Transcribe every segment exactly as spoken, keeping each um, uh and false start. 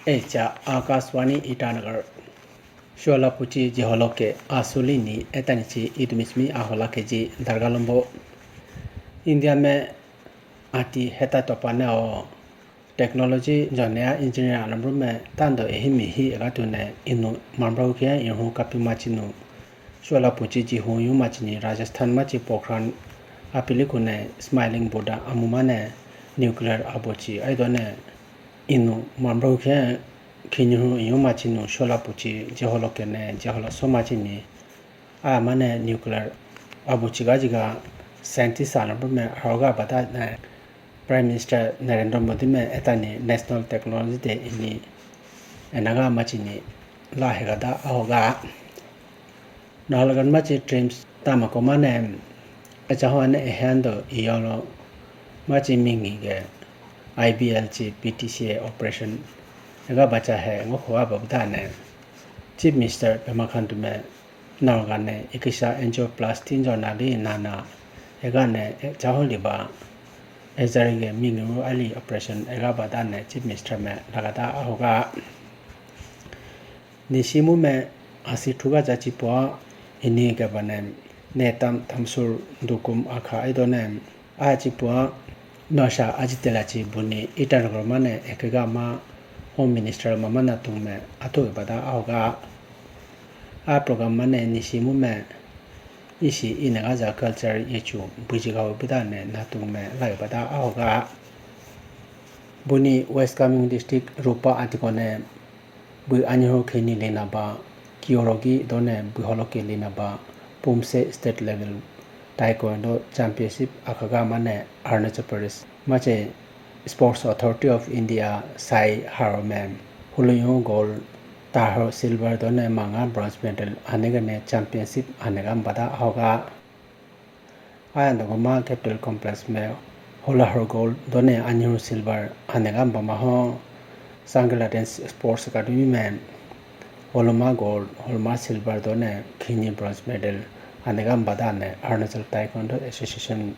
Echa Akashvani Itanagar. Shola puchi jiholoke asuli ni etanichi idumismi ahola keji dargalombo. India me ati heta topane o technology jone a engineer anamrume tando ehimi hi egatune inu mambrau kia ihu kapi machinu. Shola puchi jihu yu machini Rajasthan machi Pokhran apilikune Smiling Buddha amumane nuclear abochi aidone inu mambrau khe khinihu iyu machinu shola puchi jiholo kene jiholo so machini. Aya mane nuclear abochi ga jiga scientist anamrume aroga bata ne Prime Minister Narendra Modi me etani National Technology Day ini enaga machini la hegada ahoga. Nahalagan machi trims tamako mane achaho ane ehendo iyolo machi mingi ge I B L chi P T C A operation ega bacha he ngo khuwa babdane Chief Minister Pema Khandu me naogane ikisa N G O plus tin jo nali nana egane chaho liba ejari ge mingi mu ali operation ega badane Chief Minister me lagada ahoga. Nisimu me asi thuga jachi pua ini gabane netam thamsur dukum akha idone a chi pua nosha ajitela chi buni Itanagar mane ekega ma Home Minister mama natung me athu ibada ahoga. A program mane nisimu me isi inaga ja culture yechu buji gawi bidane natung me lai bada ahoga. Buni West Kameng District Rupa atikone bui anyihu kheni lena ba, Kyorogi done bui holoke lena ba, Pumse State Level Taekwondo Championship akhaga mane Arunachal Pradesh mache Sports Authority of India sai haro me huluyu gold, tahro silver done manga bronze medal anegane championship anega bada ahoga. Ayandogoma Capital Complex me holahar gold done anyihu silver anega bama ho. Sangla Dance Sports Academy me holoma gold, holoma silver done khini bronze medal anega badane Arunachal Taekwondo Association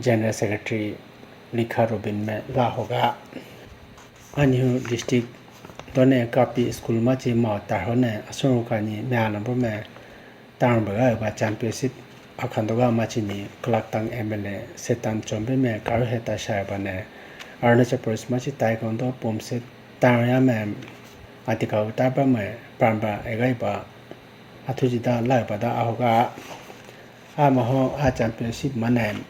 General Secretary Likha Rubin me la hoga. Anyihu district done kapi school machi ma tarhone asuru kani me anambo me Tarang baga ba championship akhandoga machini Kalaktang M L A Setan Chombe me karu heta shaya bane Arunachal Pradesh machi Taekwondo Pumse tarang ya me atika uta ba me pramba egai ba athuji da lai ba da ahoga. Amaho a championship mane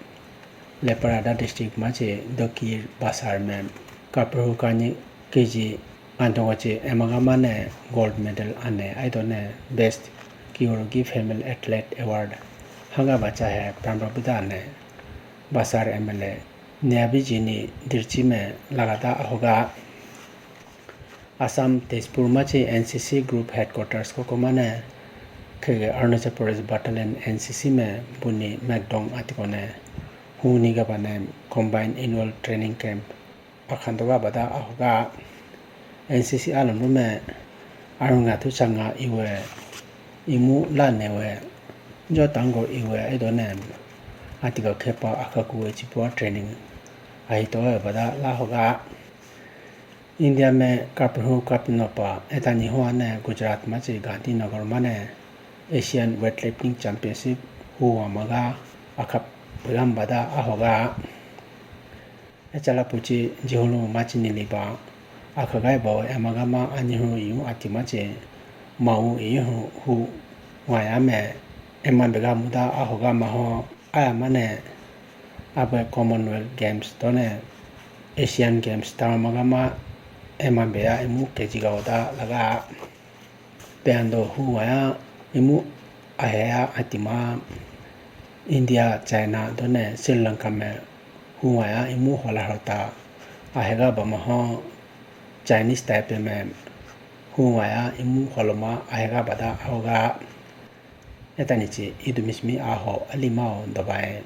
Leparada district machi Dokir Basar me kapihu kani K G antongo chi emaga mane gold medal ane aidone best Kyorogi female athlete award hanga bacha he pramba buda ane Basar M L A Niabi jini dirchi me lagata ahoga. Assam Tezpur machi N C C group headquarters koko mane khege Arunachal Pradesh Battalion N C C me buni mekdong atikone huni gabane combined annual training camp akhandoga bada ahoga. N C C alambo me arunga thu changa iwe imu la newe jo tango iwe aidone atika khepa akhaku we chipua training ahito bada la hoga. India me kapihu kapinopa etani ho ane Gujarat machi Gandhinagar mane Asian Weightlifting Championship hu wamaga akhap pegam bada ahoga. Echala puchi jihulu machi niliba akhagai bawe emagama anyihu iyu ati machi mau iyu hu waya me ema bega muda ahoga maho aya mane abe Commonwealth Games tone Asian Games tamagama ema beya imu kejiga oda laga. Peyando hu waya imu aheya atima India, China done Sri Lanka me hu waya imu hola hota ahega bama ho Chinese type me hu waya imu holoma ahega bada ahoga. Etanichi idumismi aho alimao dabai.